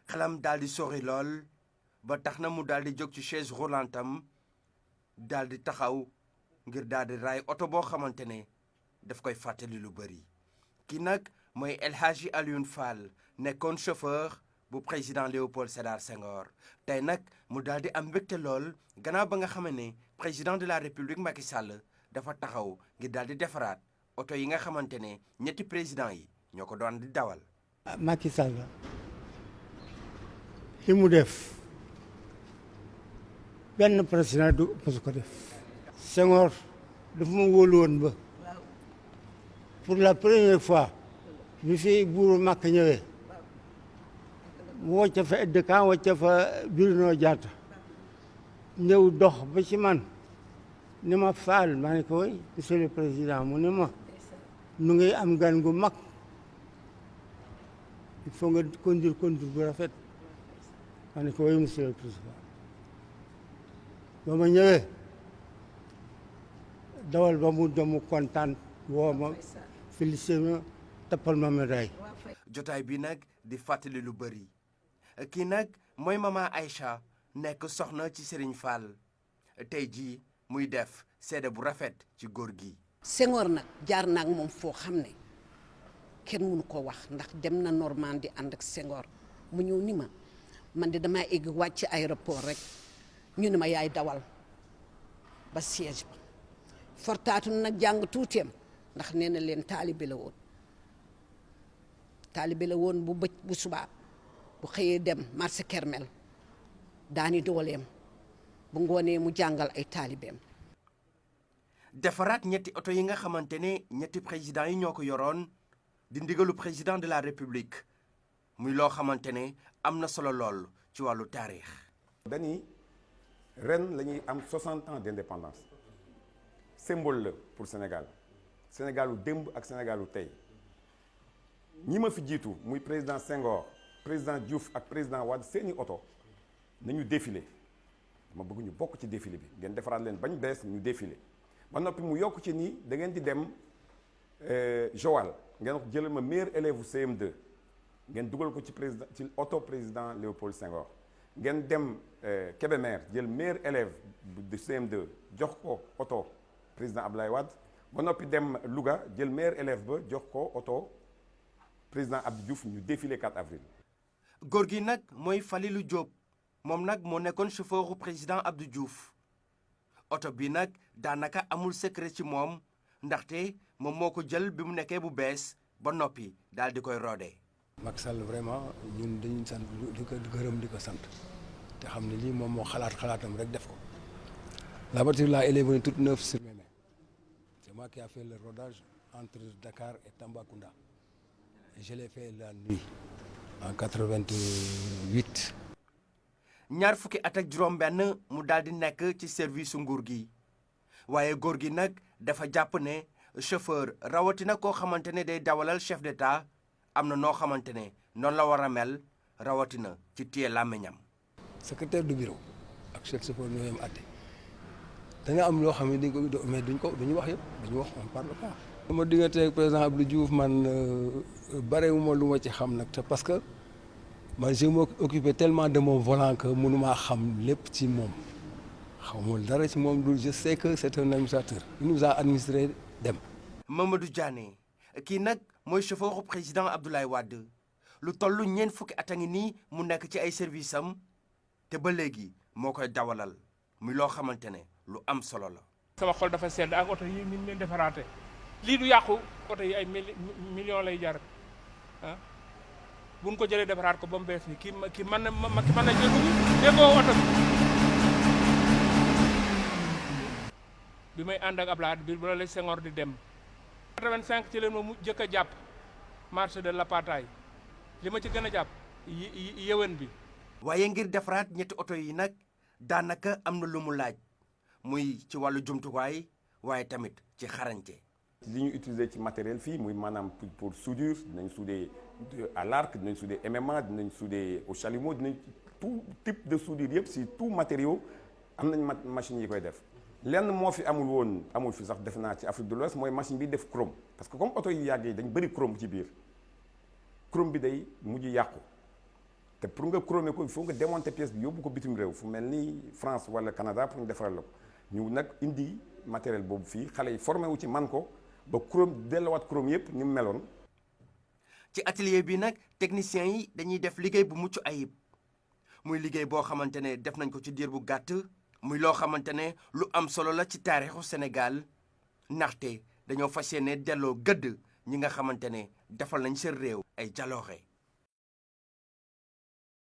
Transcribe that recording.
xelam daal di sori lool ba tax na mu daal di jóg ci chaise roulantam daal di taxaw ngir daal di raay oto boo xamante ne daf koy fàttali lu bëri. kii nag mooy El Hadji Alioune Fall nekkoon chauffeur bu président Léopold Sédar Senghor tey nag mu daal di am mbégte lool gannaaw ba nga xam ne président de la république Macky Sall dafa taxaw ngir daal di defaraat oto yi nga xamante ne ñetti président yi ñoo ko doon di dawal. Macky Sall li mu def benn président du ëpp ko def. Senghor dafa ma wóolu woon ba pour la première fois bi fi buuru Makk ñëwee mu wàcce fa aide de camp wàcce fa Bruno Diatta ñëw dox ba ci man ni ma Fall ma ne ko woy monsieur le président mu ne ma nu ngay am gan gu mag il faut nga conduire bu rafet ma ne ko woy monsieur le président ba ma ñëwee dawal ba mu dem kontaan woo ma félicité ma tappal ma médaille. jotaay bi nag di fàttali lu bëri kii nag mooy maman Aïcha nekk soxna ci Serigne Fall tey jii muy def seede bu rafet ci góor gi. Senghor nag jaar naa ak moom foo xam ne kenn mënu ko wax ndax dem na Normandie ànd ak Senghor mu ñëw ni ma man de damaa egg wàcc aéroport rek ñu ne ma yaay dawal ba siège ba fortaatu nag jàng tuuteem ndax nee na leen taalibe la woon bu subaa bu xëyee dem marché Kermel daani dooleem bu ngoonee mu jàngal ay taalibeem. defaraat ñetti oto yi nga xamante ne ñetti président yi ñoo ko yoroon di ndigalu président de la république muy loo xamante ne am na solo lool ci wàllu taarix. dañuy ren la ñuy am 60 ans d'indépendance symbole la pour Sénégalu démb ak Sénégalu tey ñi ma fi jiitu muy président Senghor président Diouf ak président Wade seeni oto nañu défilé ma bëgg ñu bokk ci défilé bi ngeen defaraat leen bañ bees ñu défilé ba noppi mu yokk ci nii da ngeen di dem Joal ngeen wax jëlal ma meilleur élève CM2 ngeen dugal ko ci président ci oto président Léopold Senghor ngeen dem Kébémer jël meilleur élève de CM2 jox ko oto président Abdoulaye Wade ba noppi dem Louga jël meilleur élève ba jox ko oto président Abdou Diouf ñu défilé 4 avril. góor gi nag mooy Falilou Diop moom nag moo nekkoon chauffeuru président Abdou Diouf oto bi nag daanaka amul secret ci moom ndaxte moom moo ko jël bi mu nekkee bu bees ba noppi daal di koy roodee. Macky Sall vraiment ñun dañuy sant di ko gërëm di ko sant te xam ne lii moom moo xalaatam rek def ko. La voiture là elle est venue toute neuve sur mes mains. C'est moi qui a fait le rodage entre Dakar et Tambacounda. Et je l'ai fait la nuit en 88. ñaar fukki at ak juróom-benn mu daal di nekk ci service su nguur gi waaye góor gi nag dafa jàpp ne chauffeur rawatina koo xamante ne day dawalal chef d'état am na noo xamante ne noonu la war a mel rawatina ci téye làmmiñam. secrétaire du bureau ak chef chauffeur ñoo yem àtte da nga am loo xam ne duñu wax yëpp duñu wax on parle pas. sama diggante ak président Abdou Diouf man barewuma lu ma ci xam nag te parce que man je m'occupais tellement de mon volant que mënumaa xam lépp ci moom xamul dara ci moom du je sais que c'est un administrateur il nous a administré dem. Mamadou Diané kii nag mooy chauffeur président Abdoulaye Wade lu toll ñeent fukki at a ngi nii mu nekk ci ay service am te ba léegi moo koy dawalal muy loo xamante ne lu am solo la. sama xol dafa sedd ak oto yi ni leen defaraate lii du yàqu oto yi ay millions lay jar ah bu ñu ko jëlee defaraat ko ba mu bees ni kii mën na déggoo oto bi may ànd ak Ablaye bi bu la Senghor di dem 85 ci leen ma mu jëkk a jàpp marché de l'Apataay li ma ci gën a jàpp yéwén bi. waaye ngir defaraat ñetti oto yi nag daanaka am na lu mu laaj muy ci wàllu jumtuwaay waaye tamit ci xarañte. li ñu utiliser ci matériel fii muy maanaam pour soudure dinañ soudé à l'arc dinañ soudé MMA dinañ soudé au chalumeau dinañ tout type de soudure yëpp si tout matériaux am nañ machine yi koy def. lenn moo fi amul fi sax def naa ci Afrique de l'Ouest mooy machine bi def chrome parce que comme oto yu yàgg yi dañ bëri chrome ci biir chrome bi day mujj yàqu te pour nga chromer ko il faut nga démonter pièce bi yóbbu ko bitim réew fu mel ni France wala Canada pour ñu defaral la ko ñu nag indi matériel boobu fii xale yi formé wu ci man ko ba chrome delluwaat chrome yëpp ni mu meloon. ci atelier bi nag techniciens yi dañuy def liggéey bu mucc ayib muy liggéey boo xamante ne def nañ ko ci diir bu gàtt muy loo xamante ne lu am solo la ci taarixu Sénégal ndaxte dañoo fas yéene delloo gëdd ñi nga xamante ne defal nañ seen réew ay jaloore